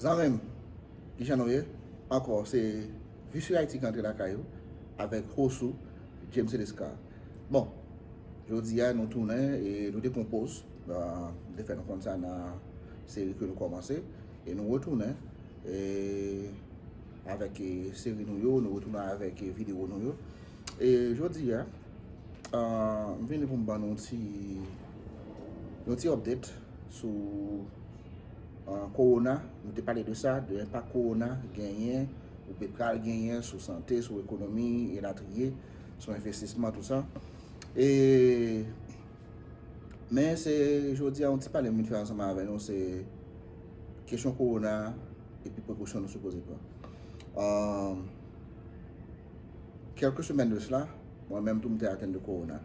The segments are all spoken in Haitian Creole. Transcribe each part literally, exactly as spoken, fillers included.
Zanmi m, kijan nou ye? Ankò, se Visur Haiti k antre lakay ou avèk host ou, James Celescar. Bon, jodi a nou tounen e nou te pran poz, nou te fè nou konn sa nan seri ke nou kòmanse, e nou retounen e avèk e seri nou yo, nou retounen avèk e videyo nou yo. E jodi a, ah, m vini pou m ban nou ti, yon ti update sou ah, kowona. Nou te pale de sa, de enpak kowona genyen, ou pe pral genyen sou sante, sou ekonomi, elatriye, sou envestisman, tou sa. E, men se jodi a, yon ti pale m vin fè ansanm avè nou, se kesyon kowona epi prekosyon nou sipoze pran. Ah, kèlke semèn de sela, mwen menm tou m te atenn de kowona.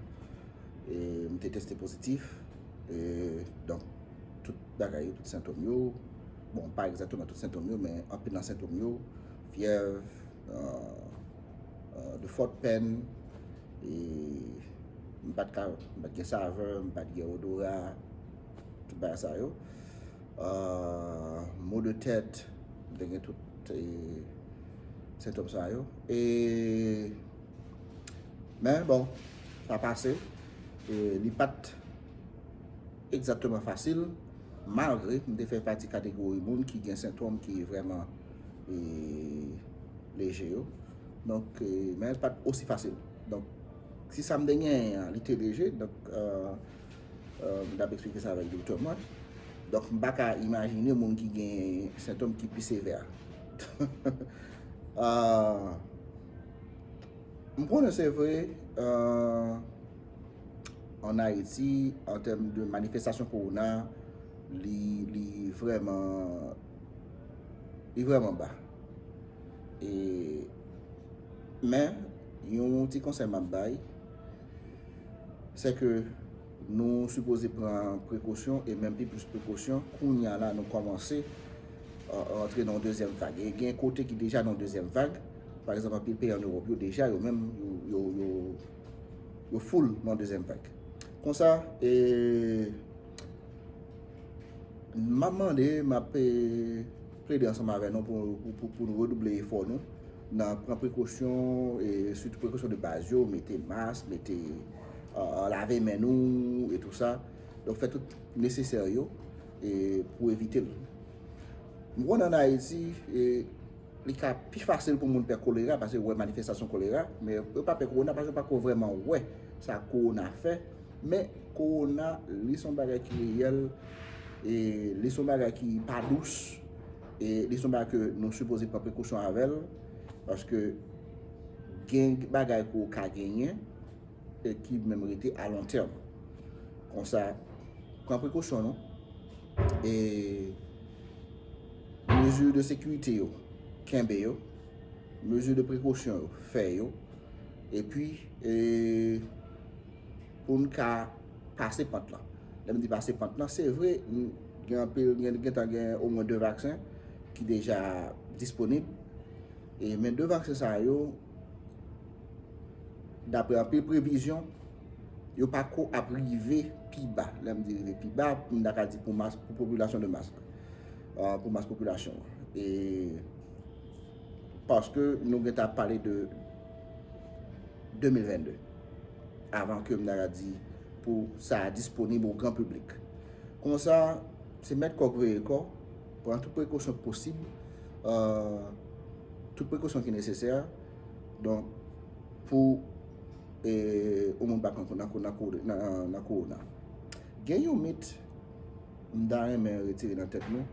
E m te teste pozitif. E, donk, tout bagay yo, tout sentòm yo, bon, pa egzakteman tout sentòm yo, men anpil nan sentòm yo, fyèv, euh, euh, de fòt pèn, e m pa t ka, m pa t gen savè, m pa t gen odora, tout bagay sa yo. Euh, mo de tèt, m te gen tout e, sentòm sa yo. E, men bon, sa pase. E, li pa t egzakteman fasil, malgre m te fè pati kategori moun ki gen sentòm ki vrèman e, leje yo. Donk, e, men li pa t osi fasil. Donk, si sa m te genyen an, li te leje, donk, euh, euh, m t ap eksplike sa avèk doktè mwen. Donk, m pa ka imajine moun ki gen sentòm ki pi sevè. Ah, m konnen se vre, euh, ann Ayiti, an tèm de manifestasyon kowona, li, li vrèman, li vrèman ba. E, men, yon ti konsèy m ap bay, se ke nou sipoze pran prekosyon, e menm pi plis prekosyon. Kounye a la, nou kòmanse, euh, rantre nan yon dezyèm vag. E gen kote ki deja nan yon dezyèm vag. Pa egzanp, anpil peyi ann Ewòp yo deja, yo menm, yo, yo, yo, yo full nan dezyèm vag. Konsa, e, m ap mande, m ap, e, plede ansanm avè nou pou, pou, pou, pou nou redouble efò nou nan pran prekosyon, e sitou prekosyon de baz yo, mete mas, mete, euh, lave men nou, e tou sa. Donk, fè tout nesesè yo, e pou evite l. M konnen ann Ayiti, e, li ka pi fasil pou moun pè kolera, paske yo wè manifestasyon kolera, men yo pa pè kowona, paske yo pa ko vrèman wè sa kowona fè. Men kowona, li se yon bagay ki reyèl, e li se yon bagay ki pa dous, e li se yon bagay ke nou sipoze pran prekosyon avè l, paske gen bagay ke w ka genyen, e ki menm rete a lon tèm. Konsa, pran prekosyon nou. E mezi de sekirite yo, kenbe yo. Mezi de prekosyon yo, fè yo. Epi, e, pou n ka pase pant lan. Lè m di pase pant lan, se vre, n-, gen anpil, gen, gentan gen omwen de vaksen ki deja disponib. E, men de vaksen sa yo, daprè anpil previzyon, yo pa ko ap rive pi ba. Lè m di rive pi ba, m ta ka di pou mas, pou popilasyon de mas la. Ah, pou mas popilasyon an. E, paske nou gentan ap pale de de mil vennde, avan ke m ta ka di pou sa disponib o gran piblik. Konsa, se mèt kò k veye kò, pran tout prekosyon k posib, euh, tout prekosyon ki nesesè, donk, pou, e, yon moun pa pran nan, nan, nan, nan kowona. Gen yon mit m ta renmen retire nan tèt nou.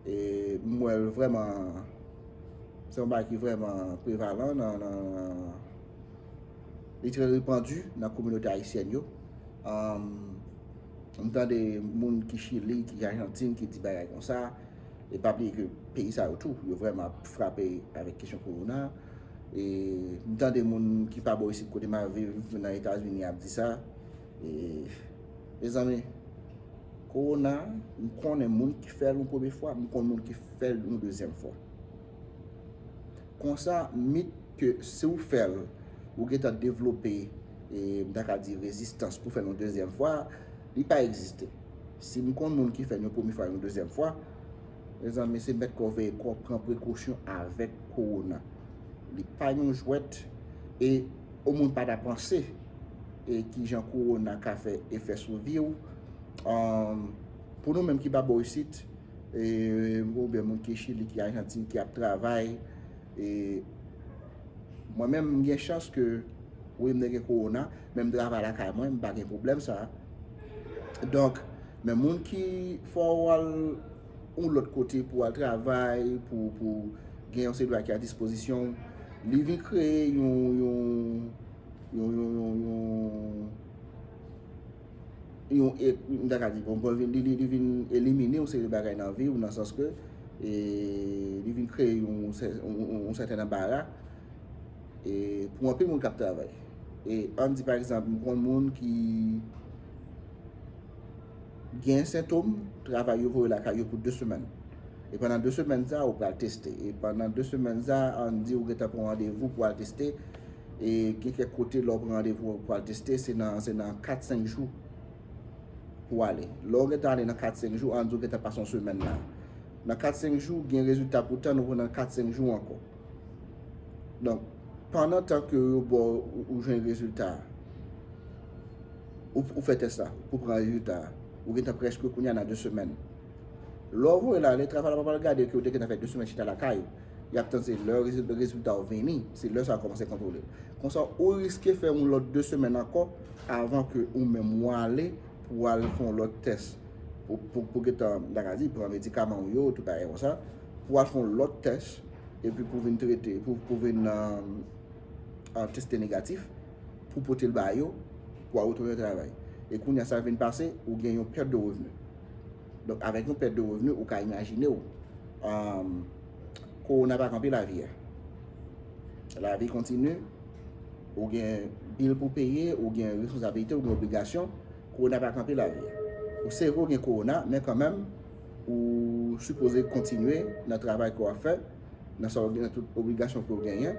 E m wè l vrèman, se yon bagay ki vrèman prevalan nan, nan, li trè repandi nan kominote ayisyèn yo. Anm, m tande moun ki Chili, ki Ajantin, ki di bagay konsa. E pa bliye ke peyi sa yo tou, yo vrèman ap frape avèk kesyon kowona. E m tande moun ki pa bò isit kote m ap viv nan Etazini ap di sa. E, mezanmi, kowona, m konnen moun ki fè l yon premye fwa, m konn moun ki fè l yon dezyèm fwa. Konsa, mit ke si w fè l, ou gentan devlope, e, m ta ka di rezistans pou fè l yon dezyèm fwa, li pa egziste. Si m konn moun ki fè l yon premye fwa, yon dezyèm fwa, Mezanmi, se mèt kò veye kò, pran prekosyon avèk kowona. Li pa yon jwèt e yon moun pa ta panse e kijan kowona ka fè efè sou vi w. Ann, pou nou menm ki pa bò isit, e, oubyen moun ki Chili, ki Ajantin, ki ap travay, e, mwen menm, m gen chans ke, wi, m te gen kowona, men m travay lakay mwen, m pa gen pwoblèm sa. Donk, men moun ki fò w al yon lòt kote pou al travay, pou, pou gen yon seri bagay ki a dispozisyon w, li vin kreye yon, yon, yon, yon, yon, yon, yon, e, m ta ka di, bon, bon, li, li, li vin elimine yon seri de bagay nan vi w, nan sans ke, e, li vin kreye yon, sè- yon, yon, yon sèten anbara, e, pou anpil moun k ap travay. E ann di, pa egzanp, m konn moun ki gen sentòm, travay yo voye lakay yo pou de semèn. E pandan de semèn sa, ou pral teste. E pandan de semèn sa, ann di ou gentan pran randevou pou al teste. E gen kèk kote, lè w pran randevou pou al teste, se nan, se nan kat, senk jou pou ale. Lè w gentan ale nan kat, senk jou, ann di ou gentan pase yon semèn la. Nan kat, senk jou, gen rezilta pou tann ou pandan kat, senk jou ankò. Donk, pandan tan ke yo ba w, ou, ou jwenn rezilta, ou, ou fè tès la, pou pran rezilta, ou gentan prèske kounye a nan de semèn. Lè w voye l ale, travay la pa pral gade ke w te gentan fè de semèn chita lakay ou. Y ap tann se lè rezil- rezilta w vini, se lè sa w kòmanse kontwole l. Konsa, ou riske fè yon lòt de semèn ankò avan ke ou menm w ale pou w al fè yon lòt tès. Pou, pou, pou gentan, m ta ka di, pran medikaman w yo, tout bagay konsa, pou w al fè yon lòt tès, epi pou vin trete, pou, pou vin, ann, ann, teste negatif, pou pote l ba yo, pou w al retounen travay. E kounye a sa vin pase, ou gen yon pèt de revni. Donk, avèk yon pèt de revni, ou ka imajine w, ann, kowona pa kanpe lavi a. Lavi kontinye, ou gen bil pou peye, ou gen responsablite, ou gen obligasyon, kowona pa kanpe lavi a. Ou se vre ou gen kowona, men kanmenm, ou sipoze kontinye nan travay ke w ap fè, nan sa w gen, nan tout obligasyon ke w genyen.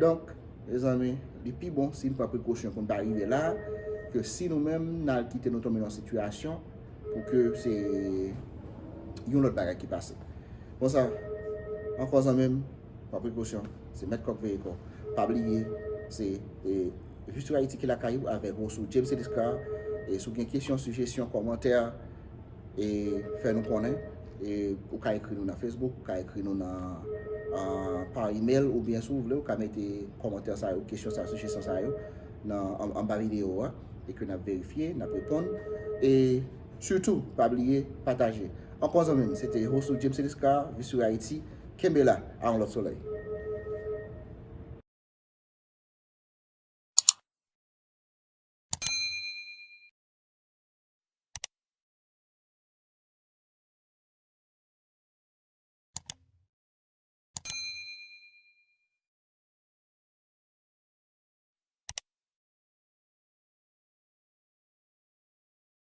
Donk, mezanmi, li pi bon si n pran prekosyon pou n pa rive la, ke si nou menm, n al kite nou tonbe nan sitiyasyon pou ke se yon lòt bagay ki pase. Konsa, ankò zanmi m, pran prekosyon, se mèt kò k veye kò. Pa bliye, se, e, Vivre sur Haïti ki lakay ou avèk Rossou James Eliscar. E si w gen kesyon, sijesyon, kòmantè, e fè nou konnen. E ou ka ekri nou nan Facebook, ou ka ekri nou nan, an, pa email, oubyen si w vle, ou ka mete kòmantè sa yo, kesyon sa yo, sijesyon sa yo nan, an, anba videyo a, e ke n ap verifye, n ap reponn. E sitou, pa bliye, pataje. Ankò zanmi m, se te Rossou James Eliscar, Vivre sur Haïti. Kenbe la, a yon lòt solèy.